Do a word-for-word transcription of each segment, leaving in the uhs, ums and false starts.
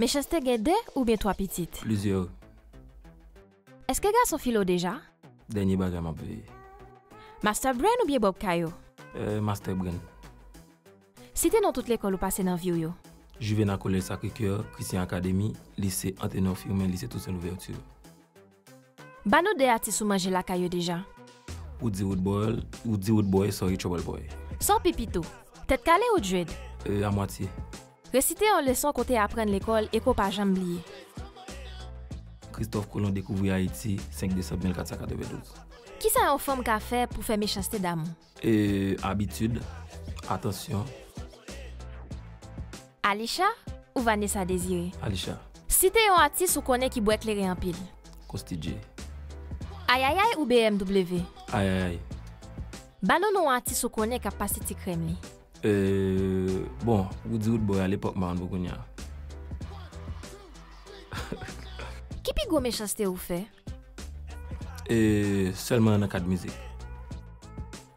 Mechanste gen de oubyen twa pitit? Plizyè. Èske gason file w deja? Dènye bagay m ap veye. Master Brain oubyen Bob Kayo? Eh, Master Brain. Site non tout lekòl ou pase nan vi w yo. Juvena Collège Sacré-Cœur, Christian Academy, Lise Anténor Firmin, Lise Toussaint Louverture. Ba nou de atis ou manje lakay yo deja. Woody Woodboy, Woody Woodboy, sorry, Trouble Boy. Sa w pi pito? Tèt kale ou dread? Euh, a mwatye. Resite yon leson kote aprann lekòl e ke w pa janm bliye. Christophe Colomb dekouvri Ayiti, senk desanm mil kat san katrevendouz. Kisa yon fanm ka fè pou fè Mechanste damou? E, abitid, atansyon. Alisha ou Vanessa Désiré? Alisha. Site yon atis ou konnen ki bwè kleren anpil. Costi J. Ayayay ou B M W? Ayayay. Ba nou non yon atis ou konnen k ap pase ti krèm li. E, bon, Woody Woodboy alepòk, m pa konn pou kounye a. Ki pi gwo mechanste ou fè? E, sèlman nan kad mizik.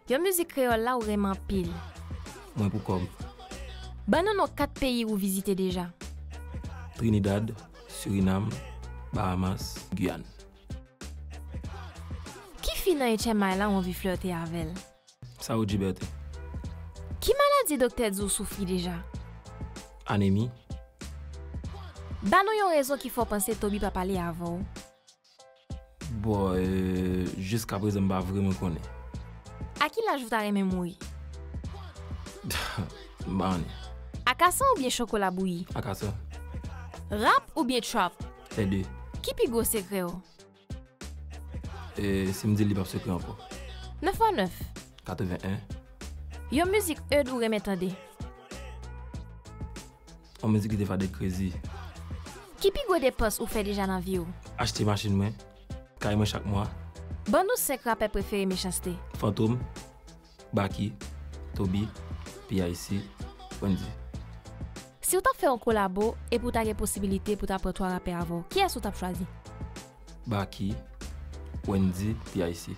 Yon mizik kreyòl la ou renmen anpil? Mwen pou kò m. Ban nou non kat peyi ou vizite deja. Trinidad, Surinam, Bahamas, Guyane. Ki fi nan H M I la ou anvi flète avè l? Sao Gilberte. Ki maladi doktè di w soufri deja? Anemi. Ba nou yon rezon ki fè w panse Toby pa pale avè w. Bon, euh, jiskaprezan m pa vrèman konnen. A ki laj ou ta renmen mouri? M pa konnen. Akasan oubyen chokola bouyi? Akasan. Rap oubyen trap? Lè de. Ki pi gwo sekrè w? E si m di l, li p ap sekrè ankò. Nèf fwa nèf. Katreven en. Yon mizik Eude ou renmen tande? Yon mizik ki te fè Eude crazy. Ki pi gwo depans ou fè deja nan vi w? Achte machin mwen, kay mwen chak mwa. Ban nou senk rapè prefere Mechanste. Fantom, Baky, Toby, P I C, Wendy. Si w t ap fè yon kolabo epi w ta gen posibilite pou w ta pran twa rapè avè w, kiyès ou t ap chwazi? Baky, Wendy, P I C.